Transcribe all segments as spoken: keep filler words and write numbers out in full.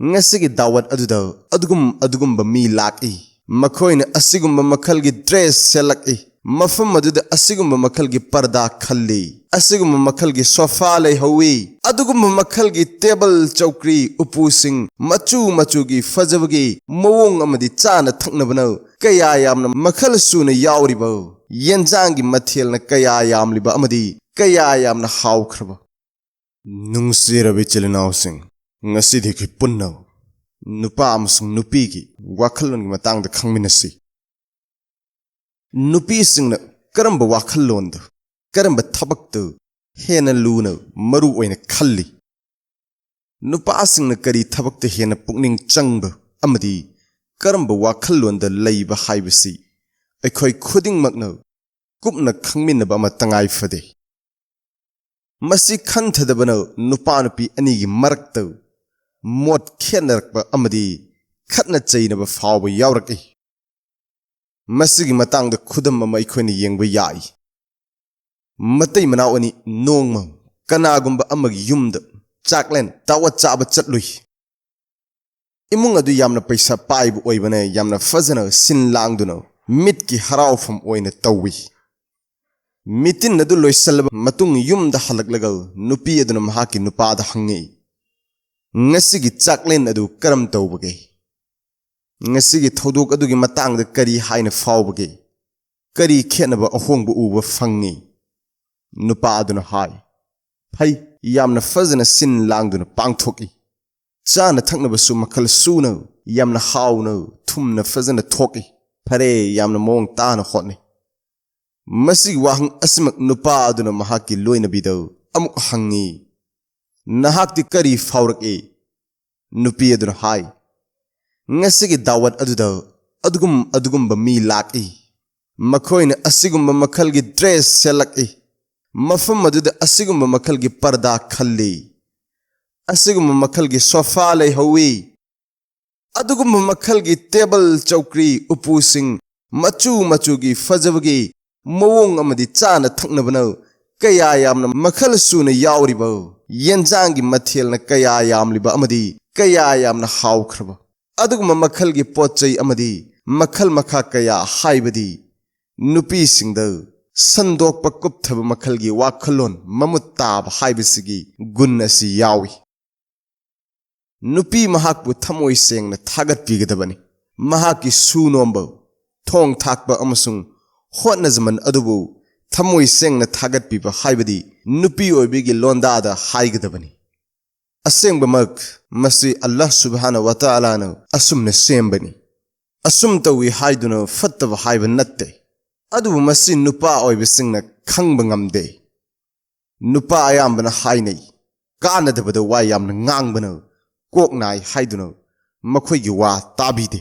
ꯉꯁꯤꯒꯤ ꯗꯥꯋꯠ ꯑꯗꯨꯗ ꯑꯗꯨꯒꯨꯝ ꯑꯗꯨꯒꯨꯝꯕ ꯃꯤ ꯂꯥꯛꯏ꯫ ꯃꯈꯣꯏꯅ ꯑꯁꯤꯒꯨꯝꯕ ꯃꯈꯜꯒꯤ ꯗ꯭ꯔꯦꯁ ꯁꯦꯠꯂꯛꯏ꯫ ꯃꯐꯝ ꯑꯗꯨꯗ ꯑꯁꯤꯒꯨꯝꯕ ꯃꯈꯜꯒꯤ ꯄꯔꯗꯥ ꯈꯜꯂꯤ꯫ ꯑꯁꯤꯒꯨꯝꯕ ꯃꯈꯜꯒꯤ ꯁꯣꯐꯥ ꯂꯩꯍꯧꯋꯤ꯫ ꯑꯗꯨꯒꯨꯝꯕ ꯃꯈꯜꯒꯤ ꯇꯦꯕꯜ, ꯆꯧꯀ꯭ꯔꯤ, ꯎꯄꯨꯁꯤꯡ, ꯃꯆꯨ ꯃꯆꯨꯒꯤ ꯐꯖꯕꯒꯤ ꯃꯑꯣꯡ ꯑꯃꯗꯤ ꯆꯥꯅ ꯊꯛꯅꯕꯅ ꯀꯌꯥ ꯌꯥꯝꯅ ꯃꯈꯜ ꯁꯨꯅ ꯌꯥꯎꯔꯤꯕ, ꯌꯦꯟꯖꯥꯡꯒꯤ ꯃꯊꯦꯜꯅ ꯀꯌꯥ ꯌꯥꯝꯂꯤꯕ ꯑꯃꯗꯤ ꯀꯌꯥ ꯌꯥꯝꯅ ꯍꯥꯎꯈ꯭ꯔꯕ꯫ ꯅꯨꯡꯁꯤꯔꯕ ꯏꯆꯤꯜ ꯏꯅꯥꯎꯁꯤꯡ, ꯉꯁꯤꯗꯤ ꯑꯩꯈꯣꯏ ꯄꯨꯟꯅ ꯅꯨꯄꯥ ꯑꯃꯁꯨꯡ ꯅꯨꯄꯤꯒꯤ ꯋꯥꯈꯜꯂꯣꯟꯒꯤ ꯃꯇꯥꯡꯗ ꯈꯪꯃꯤꯟꯅꯁꯤ꯫ ꯅꯨꯄꯤꯁꯤꯡꯅ ꯀꯔꯝꯕ ꯋꯥꯈꯜꯂꯣꯟꯗ, ꯀꯔꯝꯕ ꯊꯕꯛꯇ ꯍꯦꯟꯅ ꯂꯨꯅ ꯃꯔꯨ ꯑꯣꯏꯅ ꯈꯜꯂꯤ? ꯅꯨꯄꯥꯁꯤꯡꯅ ꯀꯔꯤ ꯊꯕꯛꯇ ꯍꯦꯟꯅ ꯄꯨꯛꯅꯤꯡ ꯆꯪꯕ ꯑꯃꯗꯤ ꯀꯔꯝꯕ ꯋꯥꯈꯜꯂꯣꯟꯗ ꯂꯩꯕ ꯍꯥꯏꯕꯁꯤ ꯑꯩꯈꯣꯏ ꯈꯨꯗꯤꯡꯃꯛꯅ ꯀꯨꯞꯅ ꯈꯪꯃꯤꯟꯅꯕ ꯑꯃ ꯇꯉꯥꯏ ꯐꯗꯦ꯫ ꯃꯁꯤ ꯈꯟꯊꯗꯕꯅ ꯅꯨꯄꯥ ꯅꯨꯄꯤ ꯑꯅꯤꯒꯤ ꯃꯔꯛꯇ ꯃꯣꯠ ꯈꯦꯠꯅꯔꯛꯄ ꯑꯃꯗꯤ ꯈꯠꯅ ꯆꯩꯅꯕ ꯐꯥꯎꯕ ꯌꯥꯎꯔꯛꯏ꯫ ꯃꯁꯤꯒꯤ ꯃꯇꯥꯡꯗ ꯈꯨꯗꯝ ꯑꯃ ꯑꯩꯈꯣꯏꯅ ꯌꯦꯡꯕ ꯌꯥꯏ꯫ ꯃꯇꯩ ꯃꯅꯥꯎ ꯑꯅꯤ ꯅꯣꯡꯃ ꯀꯅꯥꯒꯨꯝꯕ ꯑꯃꯒꯤ ꯌꯨꯝꯗ ꯆꯥꯛꯂꯦꯟ ꯇꯥꯋꯠ ꯆꯥꯕ ꯆꯠꯂꯨꯏ꯫ ꯏꯃꯨꯡ ꯑꯗꯨ ꯌꯥꯝꯅ ꯄꯩꯁꯥ ꯄꯥꯏꯕ ꯑꯣꯏꯕꯅ ꯌꯥꯝꯅ ꯐꯖꯅ ꯁꯤꯟ ꯂꯥꯡꯗꯨꯅ ꯃꯤꯠꯀꯤ ꯍꯔꯥꯎꯐꯝ ꯑꯣꯏꯅ ꯇꯧꯏ꯫ ꯃꯤꯇꯤꯟ ꯑꯗꯨ ꯂꯣꯏꯁꯤꯜꯂꯕ ꯃꯇꯨꯡ ꯌꯨꯝꯗ ꯍꯜꯂꯛꯂꯒ ꯅꯨꯄꯤ ꯑꯗꯨꯅ ꯃꯍꯥꯛꯀꯤ ꯅꯨꯄꯥꯗ ꯍꯪꯉꯤ, "ꯉꯁꯤꯒꯤ ꯆꯥꯛꯂꯦꯟ ꯑꯗꯨ ꯀꯔꯝ ꯇꯧꯕꯒꯦ? ꯉꯁꯤꯒꯤ ꯊꯧꯗꯣꯛ ꯑꯗꯨꯒꯤ ꯃꯇꯥꯡꯗ ꯀꯔꯤ ꯍꯥꯏꯅ ꯐꯥꯎꯕꯒꯦ? ꯀꯔꯤ ꯈꯦꯠꯅꯕ ꯑꯍꯣꯡꯕ ꯎꯕ ꯐꯪꯉꯤ?" ꯅꯨꯄꯥ ꯑꯗꯨꯅ ꯍꯥꯏ, "ꯐꯩ, ꯌꯥꯝꯅ ꯐꯖꯅ ꯁꯤꯟ ꯂꯥꯡꯗꯨꯅ ꯄꯥꯡꯊꯣꯛꯏ꯫ ꯆꯥꯅ ꯊꯛꯅꯕꯁꯨ ꯃꯈꯜ ꯁꯨꯅ, ꯌꯥꯝꯅ ꯍꯥꯎꯅ, ꯊꯨꯝꯅ ꯐꯖꯅ ꯊꯣꯛꯏ꯫ ꯐꯔꯦ, ꯌꯥꯝꯅ ꯃꯑꯣꯡ ꯇꯥꯅ ꯍꯣꯠꯅꯩ꯫" ꯃꯁꯤꯒꯤ ꯋꯥꯍꯪ ꯑꯁꯤꯃꯛ ꯅꯨꯄꯥ ꯑꯗꯨꯅ ꯃꯍꯥꯛꯀꯤ ꯂꯣꯏꯅꯕꯤꯗ ꯑꯃꯨꯛ ꯍꯪꯉꯤ, "ꯅꯍꯥꯛꯇꯤ ꯀꯔꯤ ꯐꯥꯎꯔꯛꯏ?" ꯅꯨꯄꯤ ꯑꯗꯨꯅ ꯍꯥꯏ, "ꯉꯁꯤꯒꯤ ꯗꯥꯋꯠ ꯑꯗꯨꯗ ꯑꯗꯨꯒꯨꯝ ꯑꯗꯨꯒꯨꯝꯕ ꯃꯤ ꯂꯥꯛꯏ꯫ ꯃꯈꯣꯏꯅ ꯑꯁꯤꯒꯨꯝꯕ ꯃꯈꯜꯒꯤ ꯗ꯭ꯔꯦꯁ ꯁꯦꯠꯂꯛꯏ꯫ ꯃꯐꯝ ꯑꯗꯨꯗ ꯑꯁꯤꯒꯨꯝꯕ ꯃꯈꯜꯒꯤ ꯄꯔꯗꯥ ꯈꯜꯂꯤ꯫ ꯑꯁꯤꯒꯨꯝꯕ ꯃꯈꯜꯒꯤ ꯁꯣꯐꯥ ꯂꯩꯍꯧꯋꯤ꯫ ꯑꯗꯨꯒꯨꯝꯕ ꯃꯈꯜꯒꯤ ꯇꯦꯕꯜ, ꯆꯧꯀ꯭ꯔꯤ, ꯎꯄꯨꯁꯤꯡ, ꯃꯆꯨ ꯃꯆꯨꯒꯤ ꯐꯖꯕꯒꯤ ꯃꯑꯣꯡ ꯑꯃꯗꯤ ꯆꯥꯅ ꯊꯛꯅꯕꯅ ꯀꯌꯥ ꯌꯥꯝꯅ ꯃꯈꯜ ꯁꯨꯅ ꯌꯥꯎꯔꯤꯕ, ꯌꯦꯟꯖꯥꯡꯒꯤ ꯃꯊꯦꯜꯅ ꯀꯌꯥ ꯌꯥꯝꯂꯤꯕ ꯑꯃꯗꯤ ꯀꯌꯥ ꯌꯥꯝꯅ ꯍꯥꯎꯈ꯭ꯔꯕ, ꯑꯗꯨꯒꯨꯝꯕ ꯃꯈꯜꯒꯤ ꯄꯣꯠ ꯆꯩ ꯑꯃꯗꯤ ꯃꯈꯜ ꯃꯈꯥ ꯀꯌꯥ, ꯍꯥꯏꯕꯗꯤ ꯅꯨꯄꯤꯁꯤꯡꯗ ꯁꯟꯗꯣꯛꯄ ꯀꯨꯞꯊꯕ ꯃꯈꯜꯒꯤ ꯋꯥꯈꯜꯂꯣꯟ ꯃꯃꯨꯠ ꯇꯥꯕ ꯍꯥꯏꯕꯁꯤꯒꯤ ꯒꯨꯟ ꯑꯁꯤ ꯌꯥꯎꯏ꯫ ꯅꯨꯄꯤ ꯃꯍꯥꯛꯄꯨ ꯊꯃꯣꯏ ꯁꯦꯡꯅ ꯊꯥꯒꯠꯄꯤꯒꯗꯕꯅꯤ꯫ ꯃꯍꯥꯛꯀꯤ ꯁꯨ ꯅꯣꯝꯕ, ꯊꯣꯡ ꯊꯥꯛꯄ ꯑꯃꯁꯨꯡ ꯍꯣꯠꯅꯖꯃꯟ ꯑꯗꯨꯕꯨ ꯊꯃꯣꯏ ꯁꯦꯡꯅ ꯊꯥꯒꯠꯄꯤꯕ ꯍꯥꯏꯕꯗꯤ ꯅꯨꯄꯤ ꯑꯣꯏꯕꯤꯒꯤ ꯂꯣꯟꯗꯥꯗ ꯍꯥꯏꯒꯗꯕꯅꯤ꯫ ꯑꯁꯦꯡꯕꯃꯛ ꯃꯁꯤ ꯑꯜꯂꯥꯍ ꯁꯨꯕꯍꯥꯅ ꯋꯥ ꯇꯥꯂꯥꯅ ꯑꯁꯨꯝꯅ ꯁꯦꯝꯕꯅꯤ꯫ ꯑꯁꯨꯝ ꯇꯧꯏ ꯍꯥꯏꯗꯨꯅ ꯐꯠꯇꯕ ꯍꯥꯏꯕ ꯅꯠꯇꯦ, ꯑꯗꯨꯕꯨ ꯃꯁꯤ ꯅꯨꯄꯥ ꯑꯣꯏꯕꯁꯤꯡꯅ ꯈꯪꯕ ꯉꯝꯗꯦ꯫ ꯅꯨꯄꯥ ꯑꯌꯥꯝꯕꯅ ꯍꯥꯏꯅꯩ, "ꯀꯥꯟꯅꯗꯕꯗ ꯋꯥ ꯌꯥꯝꯅ ꯉꯥꯡꯕꯅ ꯀꯣꯛ ꯅꯥꯏ" ꯍꯥꯏꯗꯨꯅ ꯃꯈꯣꯏꯒꯤ ꯋꯥ ꯇꯥꯕꯤꯗꯦ꯫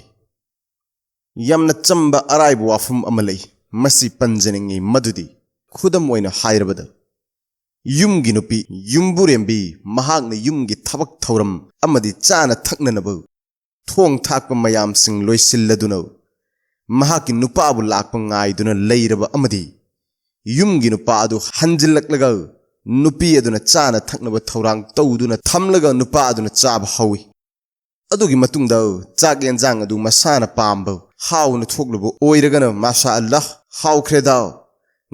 ꯌꯥꯝꯅ ꯆꯝꯕ ꯑꯔꯥꯏꯕ ꯋꯥꯐꯝ ꯑꯃ ꯂꯩ, ꯃꯁꯤ ꯄꯟꯖꯅꯤꯡꯏ, ꯃꯗꯨꯗꯤ ꯈꯨꯗꯝ ꯑꯣꯏꯅ ꯍꯥꯏꯔꯕꯗ, ꯌꯨꯝꯒꯤ ꯅꯨꯄꯤ, ꯌꯨꯝꯕꯨꯔꯦꯝꯕꯤ, ꯃꯍꯥꯛꯅ ꯌꯨꯝꯒꯤ ꯊꯕꯛ ꯊꯧꯔꯝ ꯑꯃꯗꯤ ꯆꯥꯅ ꯊꯛꯅꯅꯕ ꯊꯣꯡ ꯊꯥꯛꯄ ꯃꯌꯥꯝꯁꯤꯡ ꯂꯣꯏꯁꯤꯜꯂꯗꯨꯅ ꯃꯍꯥꯛꯀꯤ ꯅꯨꯄꯥꯕꯨ ꯂꯥꯛꯄ ꯉꯥꯏꯗꯨꯅ ꯂꯩꯔꯕ ꯑꯃꯗꯤ ꯌꯨꯝꯒꯤ ꯅꯨꯄꯥ ꯑꯗꯨ ꯍꯟꯖꯤꯜꯂꯛꯂꯒ ꯅꯨꯄꯤ ꯑꯗꯨꯅ ꯆꯥꯅ ꯊꯛꯅꯕ ꯊꯧꯔꯥꯡ ꯇꯧꯗꯨꯅ ꯊꯝꯂꯒ ꯅꯨꯄꯥ ꯑꯗꯨꯅ ꯆꯥꯕ ꯍꯧꯏ꯫ ꯑꯗꯨꯒꯤ ꯃꯇꯨꯡꯗ ꯆꯥꯛ ꯌꯦꯟꯖꯥꯡ ꯑꯗꯨ ꯃꯁꯥꯅ ꯄꯥꯝꯕ ꯍꯥꯎꯅ ꯊꯣꯛꯂꯨꯕ ꯑꯣꯏꯔꯒꯅ, "ꯃꯥꯁꯥ ꯑꯜꯂꯥꯍ, ꯍꯥꯎꯈ꯭ꯔꯦꯗ,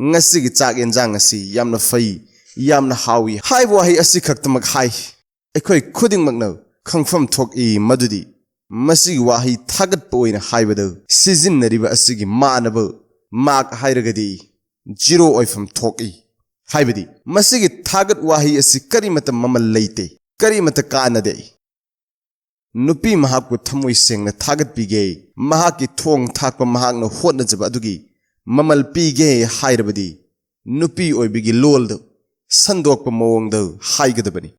ꯉꯁꯤꯒꯤ ꯆꯥꯛ ꯌꯦꯟꯖꯥꯡ ꯑꯁꯤ ꯌꯥꯝꯅ ꯐꯩ, ꯌꯥꯝꯅ ꯍꯥꯎꯏ" ꯍꯥꯏꯕ ꯋꯥꯍꯩ ꯑꯁꯤ ꯈꯛꯇꯃꯛ ꯍꯥꯏ꯫ ꯑꯩꯈꯣꯏ ꯈꯨꯗꯤꯡꯃꯛꯅ ꯈꯪꯐꯝ ꯊꯣꯛꯏ ꯃꯗꯨꯗꯤ ꯃꯁꯤꯒꯤ ꯋꯥꯍꯩ ꯊꯥꯒꯠꯄ ꯑꯣꯏꯅ ꯍꯥꯏꯕꯗ ꯁꯤꯖꯤꯟꯅꯔꯤꯕ ꯑꯁꯤꯒꯤ ꯃꯥꯟꯅꯕ ꯃꯥꯛ ꯍꯥꯏꯔꯒꯗꯤ ꯖꯤꯔꯣ ꯑꯣꯏꯐꯝ ꯊꯣꯛꯏ꯫ ꯍꯥꯏꯕꯗꯤ ꯃꯁꯤꯒꯤ ꯊꯥꯒꯠ ꯋꯥꯍꯩ ꯑꯁꯤ ꯀꯔꯤꯃꯇ ꯃꯃꯜ ꯂꯩꯇꯦ, ꯀꯔꯤꯃꯇ ꯀꯥꯟꯅꯗꯦ꯫ ꯅꯨꯄꯤ ꯃꯍꯥꯛꯄꯨ ꯊꯃꯣꯏ ꯁꯦꯡꯅ ꯊꯥꯒꯠꯄꯤꯒꯦ, ꯃꯍꯥꯛꯀꯤ ꯊꯣꯡ ꯊꯥꯛꯄ, ꯃꯍꯥꯛꯅ ꯍꯣꯠꯅꯖꯕ ꯑꯗꯨꯒꯤ ꯃꯃꯜ ꯄꯤꯒꯦ ꯍꯥꯏꯔꯕꯗꯤ ꯅꯨꯄꯤ ꯑꯣꯏꯕꯒꯤ ꯂꯣꯜꯗ ꯁꯟꯗꯣꯛꯄ ꯃꯑꯣꯡꯗ ꯍꯥꯏꯒꯗꯕꯅꯤ꯫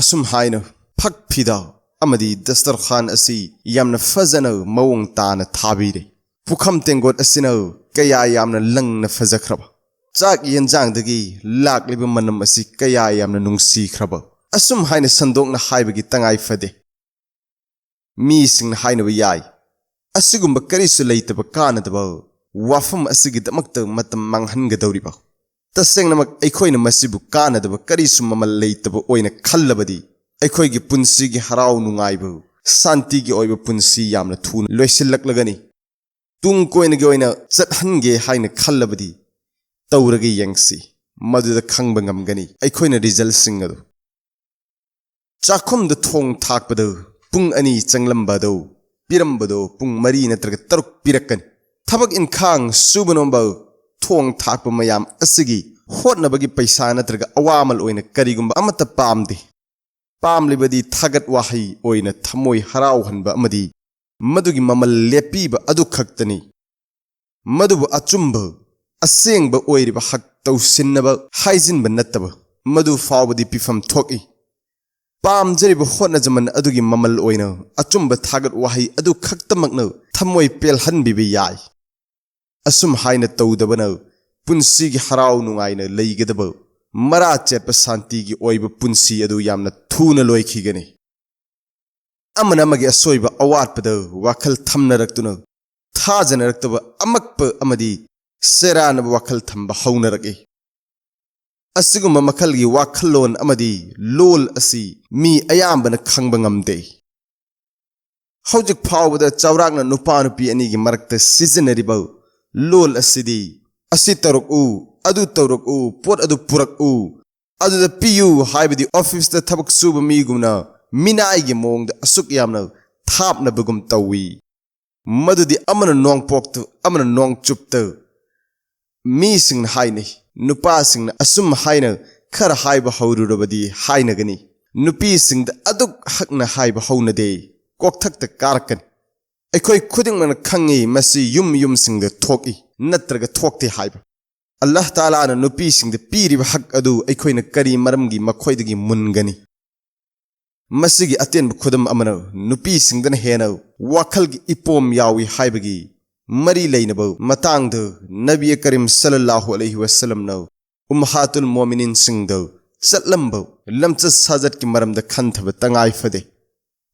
ꯑꯁꯨꯝ ꯍꯥꯏꯅ ꯐꯛ ꯐꯤꯗꯥ ꯑꯃꯗꯤ ꯗꯁꯇꯔꯈꯥꯟ ꯑꯁꯤ ꯌꯥꯝꯅ ꯐꯖꯅ ꯃꯑꯣꯡ ꯇꯥꯅ ꯊꯥꯕꯤꯔꯦ꯫ ꯄꯨꯈꯝ ꯇꯦꯡꯀꯣꯠ ꯑꯁꯤꯅ ꯀꯌꯥ ꯌꯥꯝꯅ ꯂꯪꯅ ꯐꯖꯈ꯭ꯔꯕ, ꯆꯥꯛ ꯌꯦꯟꯖꯥꯡꯗꯒꯤ ꯂꯥꯛꯂꯤꯕ ꯃꯅꯝ ꯑꯁꯤ ꯀꯌꯥ ꯌꯥꯝꯅ ꯅꯨꯡꯁꯤꯈ꯭ꯔꯕ꯫ ꯑꯁꯨꯝ ꯍꯥꯏꯅ ꯁꯟꯗꯣꯛꯅ ꯍꯥꯏꯕꯒꯤ ꯇꯉꯥꯏ ꯐꯗꯦ꯫ ꯃꯤꯁꯤꯡꯅ ꯍꯥꯏꯅꯕ ꯌꯥꯏ, ꯑꯁꯤꯒꯨꯝꯕ ꯀꯔꯤꯁꯨ ꯂꯩꯇꯕ ꯀꯥꯟꯅꯗꯕ ꯋꯥꯐꯝ ꯑꯁꯤꯒꯤꯗꯃꯛꯇ ꯃꯇꯝ ꯃꯥꯡꯍꯟꯒꯗꯧꯔꯤꯕ? ꯇꯁꯦꯡꯅꯃꯛ ꯑꯩꯈꯣꯏꯅ ꯃꯁꯤꯕꯨ ꯀꯥꯟꯅꯗꯕ ꯀꯔꯤꯁꯨ ꯃꯃꯜ ꯂꯩꯇꯕ ꯑꯣꯏꯅ ꯈꯜꯂꯕꯗꯤ, ꯑꯩꯈꯣꯏꯒꯤ ꯄꯨꯟꯁꯤꯒꯤ ꯍꯔꯥꯎ ꯅꯨꯡꯉꯥꯏꯕ, ꯁꯥꯟꯇꯤꯒꯤ ꯑꯣꯏꯕ ꯄꯨꯟꯁꯤ ꯌꯥꯝꯅ ꯊꯨꯅ ꯂꯣꯏꯁꯤꯜꯂꯛꯂꯒꯅꯤ꯫ ꯇꯨꯡ ꯀꯣꯏꯅꯒꯤ ꯑꯣꯏꯅ ꯆꯠꯍꯟꯒꯦ ꯍꯥꯏꯅ ꯈꯜꯂꯕꯗꯤ, ꯇꯧꯔꯒ ꯌꯦꯡꯁꯤ, ꯃꯗꯨꯗ ꯈꯪꯕ ꯉꯝꯒꯅꯤ ꯑꯩꯈꯣꯏꯅ resultꯁꯤꯡ ꯑꯗꯨ꯫ ꯆꯥꯛꯈꯨꯝꯗ ꯊꯣꯡ ꯊꯥꯛꯄꯗ ꯄꯨꯡ ꯑꯅꯤ ꯆꯪꯂꯝꯕ ꯑꯗꯨ ꯄꯤꯔꯝꯕꯗꯨ ꯄꯨꯡ ꯃꯔꯤ ꯅꯠꯇ꯭ꯔꯒ ꯇꯔꯨꯛ ꯄꯤꯔꯛꯀꯅꯤ꯫ ꯊꯕꯛ ꯏꯟꯈꯥꯡ ꯁꯨꯕ ꯅꯣꯝꯕ, ꯊꯣꯡ ꯊꯥꯛꯄ ꯃꯌꯥꯝ ꯑꯁꯤꯒꯤ ꯍꯣꯠꯅꯕꯒꯤ ꯄꯩꯁꯥ ꯅꯠꯇ꯭ꯔꯒ ꯑꯋꯥꯃꯜ ꯑꯣꯏꯅ ꯀꯔꯤꯒꯨꯝꯕ ꯑꯃꯠꯇ ꯄꯥꯝꯗꯦ꯫ ꯄꯥꯝꯂꯤꯕꯗꯤ ꯊꯥꯒꯠ ꯋꯥꯍꯩ ꯑꯣꯏꯅ ꯊꯃꯣꯏ ꯍꯔꯥꯎꯍꯟꯕ ꯑꯃꯗꯤ ꯃꯗꯨꯒꯤ ꯃꯃꯜ ꯂꯦꯞꯄꯤꯕ ꯑꯗꯨ ꯈꯛꯇꯅꯤ꯫ ꯃꯗꯨꯕꯨ ꯑꯆꯨꯝꯕ, ꯑꯁꯦꯡꯕ ꯑꯣꯏꯔꯤꯕ ꯍꯛ ꯇꯧꯁꯤꯟꯅꯕ ꯍꯥꯏꯖꯤꯟꯕ ꯅꯠꯇꯕ, ꯃꯗꯨ ꯐꯥꯎꯕꯗꯤ ꯄꯤꯐꯝ ꯊꯣꯛꯏ꯫ ꯄꯥꯝꯖꯔꯤꯕ ꯍꯣꯠꯅꯖꯃꯟ ꯑꯗꯨꯒꯤ ꯃꯃꯜ ꯑꯣꯏꯅ ꯑꯆꯨꯝꯕ ꯊꯥꯒꯠ ꯋꯥꯍꯩ ꯑꯗꯨ ꯈꯛꯇꯃꯛꯅ ꯊꯃꯣꯏ ꯄꯦꯜꯍꯟꯕꯤꯕ ꯌꯥꯏ꯫ ꯑꯁꯨꯝ ꯍꯥꯏꯅ ꯇꯧꯗꯕꯅ ꯄꯨꯟꯁꯤꯒꯤ ꯍꯔꯥꯎ ꯅꯨꯡꯉꯥꯏꯅ ꯂꯩꯒꯗꯕ, ꯃꯔꯥ ꯆꯦꯠꯄ ꯁꯥꯟꯇꯤꯒꯤ ꯑꯣꯏꯕ ꯄꯨꯟꯁꯤ ꯑꯗꯨ ꯌꯥꯝꯅ ꯊꯨꯅ ꯂꯣꯏꯈꯤꯒꯅꯤ꯫ ꯑꯃꯅ ꯑꯃꯒꯤ ꯑꯁꯣꯏꯕ ꯑꯋꯥꯠꯄꯗ ꯋꯥꯈꯜ ꯊꯝꯅꯔꯛꯇꯨꯅ, ꯊꯥꯖꯅꯔꯛꯇꯕ ꯑꯃꯛꯄ ꯑꯃꯗꯤ ꯁꯦꯔꯥꯟꯅꯕ ꯋꯥꯈꯜ ꯊꯝꯕ ꯍꯧꯅꯔꯛꯏ꯫ ꯑꯁꯤꯒꯨꯝꯕ ꯃꯈꯜꯒꯤ ꯋꯥꯈꯜꯂꯣꯟ ꯑꯃꯗꯤ ꯂꯣꯜ ꯑꯁꯤ ꯃꯤ ꯑꯌꯥꯝꯕꯅ ꯈꯪꯕ ꯉꯝꯗꯦ꯫ ꯍꯧꯖꯤꯛ ꯐꯥꯎꯕꯗ ꯆꯥꯎꯔꯥꯛꯅ ꯅꯨꯄꯥ ꯅꯨꯄꯤ ꯑꯅꯤꯒꯤ ꯃꯔꯛꯇ ꯁꯤꯖꯤꯟꯅꯔꯤꯕ ꯂꯣꯜ ꯑꯁꯤꯗꯤ, "ꯑꯁꯤ ꯇꯧꯔꯛꯎ, ꯑꯗꯨ ꯇꯧꯔꯛꯎ, ꯄꯣꯠ ꯑꯗꯨ ꯄꯨꯔꯛꯎ, ꯑꯗꯨꯗ ꯄꯤꯌꯨ" ꯍꯥꯏꯕꯗꯤ ꯑꯣꯐꯤꯁꯇ ꯊꯕꯛ ꯁꯨꯕ ꯃꯤꯒꯨꯝꯅ ꯃꯤꯅꯥꯏꯒꯤ ꯃꯑꯣꯡꯗ ꯑꯁꯨꯛ ꯌꯥꯝꯅ ꯊꯥꯞꯅꯕꯒꯨꯝ ꯇꯧꯏ꯫ ꯃꯗꯨꯗꯤ ꯑꯃꯅ ꯅꯣꯡꯄꯣꯛꯇ, ꯑꯃꯅ ꯅꯣꯡꯆꯨꯞꯇ꯫ ꯃꯤꯁꯤꯡꯅ ꯍꯥꯏꯅꯩ, ꯅꯨꯄꯥꯁꯤꯡꯅ ꯑꯁꯨꯝ ꯍꯥꯏꯅ ꯈꯔ ꯍꯥꯏꯕ ꯍꯧꯔꯨꯔꯕꯗꯤ ꯍꯥꯏꯅꯒꯅꯤ, ꯅꯨꯄꯤꯁꯤꯡꯗ ꯑꯗꯨꯛ ꯍꯛꯅ ꯍꯥꯏꯕ ꯍꯧꯅꯗꯦ, ꯀꯣꯛꯊꯛꯇ ꯀꯥꯔꯛꯀꯅꯤ꯫ ꯑꯩꯈꯣꯏ ꯈꯨꯗꯤꯡꯃꯛꯅ ꯈꯪꯏ ꯃꯁꯤ ꯌꯨꯝ ꯌꯨꯝꯁꯤꯡꯗ ꯊꯣꯛꯏ ꯅꯠꯇ꯭ꯔꯒ ꯊꯣꯛꯇꯦ ꯍꯥꯏꯕ꯫ ꯑꯜꯂꯥꯍ ꯇꯥꯂꯥꯅ ꯅꯨꯄꯤꯁꯤꯡꯗ ꯄꯤꯔꯤꯕ ꯍꯛ ꯑꯗꯨ ꯑꯩꯈꯣꯏꯅ ꯀꯔꯤ ꯃꯔꯝꯒꯤ ꯃꯈꯣꯏꯗꯒꯤ ꯃꯨꯟꯒꯅꯤ? ꯃꯁꯤꯒꯤ ꯑꯇꯦꯟꯕ ꯈꯨꯗꯝ ꯑꯃꯅ ꯅꯨꯄꯤꯁꯤꯡꯗꯅ ꯍꯦꯟꯅ ꯋꯥꯈꯜꯒꯤ ꯏꯄꯣꯝ ꯌꯥꯎꯏ ꯍꯥꯏꯕꯒꯤ ꯃꯔꯤ ꯂꯩꯅꯕ ꯃꯇꯥꯡꯗ ꯅꯕꯤ ꯀꯔꯤꯝ ꯁꯜꯂꯜꯂꯥꯍꯨ ꯑꯂꯩꯍꯤ ꯋꯁꯜꯂꯝꯅ ꯎꯝꯃꯍꯥꯇꯨꯜ ꯃꯣꯃꯤꯅꯤꯟꯁꯤꯡꯗ ꯆꯠꯂꯝꯕ ꯂꯝꯆꯠ ꯁꯥꯖꯠꯀꯤ ꯃꯔꯝꯗ ꯈꯟꯊꯕ ꯇꯉꯥꯏ ꯐꯗꯦ꯫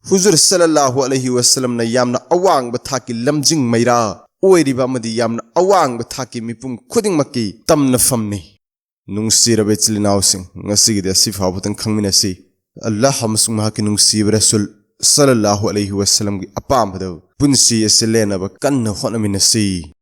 ꯍꯨꯖꯨꯔ ꯁꯜꯂꯜꯂꯥꯍꯨ ꯑꯂꯩꯍꯤ ꯋꯁꯜꯂꯝꯅ ꯌꯥꯝꯅ ꯑꯋꯥꯡꯕ ꯊꯥꯛꯀꯤ ꯂꯝꯖꯤꯡ ꯃꯩꯔꯥ ꯑꯣꯏꯔꯤꯕ ꯑꯃꯗꯤ ꯌꯥꯝꯅ ꯑꯋꯥꯡꯕ ꯊꯥꯛꯀꯤ ꯃꯤꯄꯨꯝ ꯈꯨꯗꯤꯡꯃꯛꯀꯤ ꯇꯝꯅꯐꯝꯅꯤ꯫ ꯅꯨꯡꯁꯤꯔꯕ ꯏꯆꯤꯜ ꯏꯅꯥꯎꯁꯤꯡ, ꯉꯁꯤꯒꯤꯗꯤ ꯑꯁꯤ ꯐꯥꯎꯕꯗꯪ ꯈꯪꯃꯤꯟꯅꯁꯤ꯫ ꯑꯜꯂꯥꯍ ꯑꯃꯁꯨꯡ ꯃꯍꯥꯛꯀꯤ ꯅꯨꯡꯁꯤꯕ ꯔꯁꯨꯜ ꯁꯜꯂꯜꯂꯥꯍꯨ ꯑꯂꯩꯍꯤ ꯋꯥꯁꯂꯝꯒꯤ ꯑꯄꯥꯝꯕꯗ ꯄꯨꯟꯁꯤ ꯑꯁꯤ ꯂꯦꯟꯅꯕ ꯀꯟꯅ ꯍꯣꯠꯅꯃꯤꯟꯅꯁꯤ꯫